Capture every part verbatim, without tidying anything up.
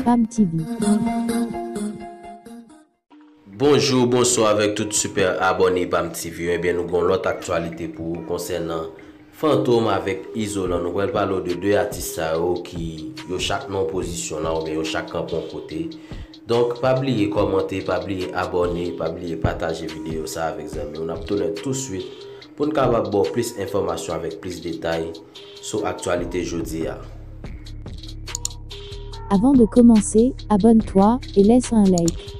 Pam T V. Bonjou, bonswa avèk tout sipè abòne Pam T V yo. Ebyen, nou gen yon lòt aktyalite pou ou konsènan Fantom avèk Izolan. Nou pral pale w de de atis sa yo ki yo chak nan yon pozisyon la oubyen yo chak kanpe yon kote. Donk, pa bliye kòmante, pa bliye abòne, pa bliye pataje videyo sa avèk zanmi w. N ap tounen touswit pou n kapab ba w plis enfòmasyon avèk plis detay sou aktyalite jodi a. Avant de commencer, abonne-toi et laisse un like.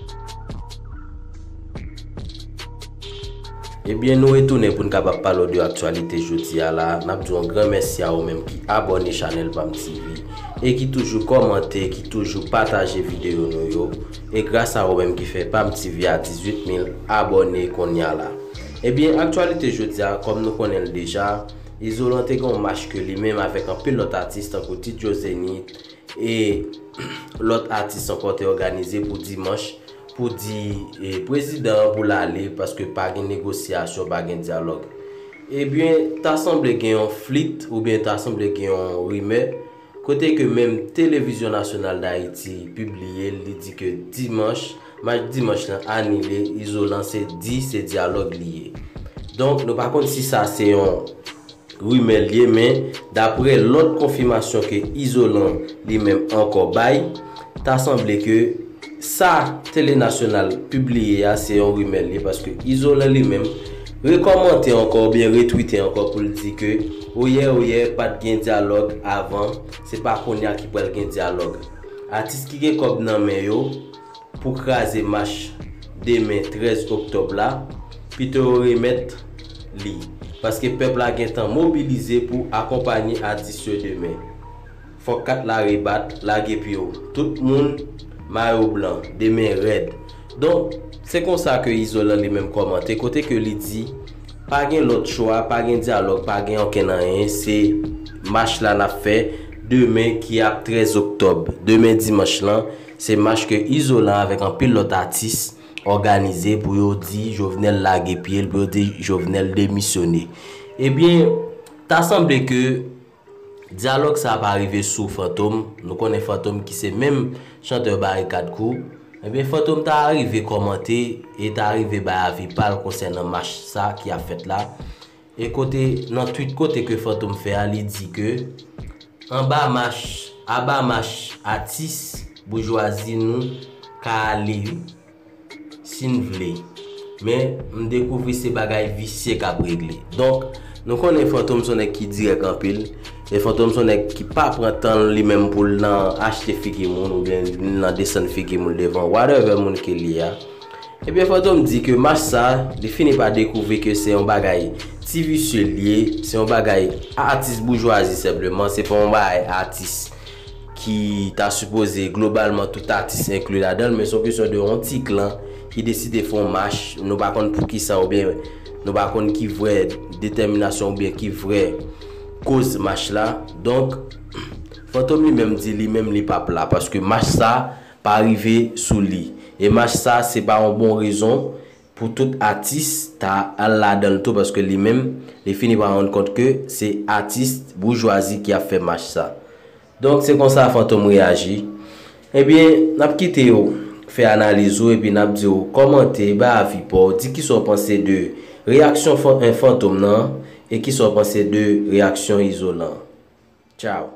Ebyen, nou retounen pou n kapab pale w de aktyalite jodi a la. N ap di w yon gran mèsi a ou menm ki abòne chanèl Pam T V e ki toujou kòmante, ki toujou pataje videyo nou yo. E gras a ou menm ki fè Pam T V a dizuit mil abòne kounye a la. Ebyen, aktyalite jodi a, kòm nou konnen l deja, Izolan te gen yon mach ke li menm avèk anpil lòt atis tankou T J Zenith e lòt atis ankò te òganize pou dimanch pou di e, prezidan an pou l ale paske pa gen negosyasyon, pa gen dyalòg. Ebyen, ta sanble gen yon flit oubyen ta sanble gen yon rimè kote ke menm Televizyon Nasyonal d Ayiti pibliye l, li di ke dimanch, mach dimanch lan anile, Izolan se di se dyalòg li ye. Donk, nou pa konn si sa se yon rimè l ye, men daprè lòt konfimasyon ke Izolan li menm ankò bay, ta sanble ke sa Tele Nasyonal pibliye a se yon rimè l ye, paske Izolan li menm rekòmante ankò oubyen retwite ankò pou l di ke oyè, oyè, pa t gen dyalòg avan, se pa kounye a ki pral gen dyalòg. Atis ki gen kòb nan men yo pou kraze mach demen trèz oktòb la, pito yo remèt li, paske pèp la gentan mobilize pou akonpanye atis yo demen. Fòk kat la rebat, lage pye w. Tout moun mayo blan, demen rèd. Donk, se konsa ke Izolan li menm kòmante, kote ke li di, pa gen lòt chwa, pa gen dyalòg, pa gen okenn anyen, se mach la n ap fè demen ki ap trèz oktòb, demen dimanch lan, se mach ke Izolan avèk anpil lòt atis òganize pou yo di Jovenel lage pye l, pou yo di Jovenel demisyone. Ebyen, ta sanble ke dyalòg sa a pa rive sou Fantom. Nou konnen Fantom ki se menm chantè Barikad Crew. Ebyen, Fantom ta rive kòmante e ta rive bay avi pa l konsènan mach sa ki ap fèt la. E kote, nan tweet kote ke Fantom fè a, li di ke anba mach, aba mach atis boujwazi nou ka ale wi, si n vle. Men, m dekouvri se bagay visye k ap regle. Donk, nou konnen Fantom se yon nèg ki dirèk anpil. E Fantom se yon nèg ki pa pran tan l li menm pou l nan achte figi moun oubyen li nan desann figi moun devan whatever moun ke li ye a. Ebyen, Fantom di ke mach sa, li fini pa dekouvri ke se yon bagay ti visye l ye, se yon bagay atis boujwazi senpleman, se pa yon bagay atis ki ta sipoze globalman tout atis enkli ladan l, men se yon kesyon de yon ti klan ki deside fè yon mach, nou pa konn poukisa oubyen nou pa konn ki vrè detèminasyon oubyen ki vrè koz mach la. Donk, Fantom li menm di li menm li p ap la, paske mach sa pa rive sou li. E mach sa se pa yon bon rezon pou tout atis ta al ladan l tou, paske li menm, li fini pa rann kont ke se atis boujwazi ki ap fè mach sa. Donk, se konsa Fantom reyaji. Ebyen, n ap kite w fè analiz ou, epi n ap di w kòmante, bay avi pa w, di kisa w panse de reyaksyon Fan-, eh, Fantom nan, e kisa w panse de reyaksyon Izolan. Tchao.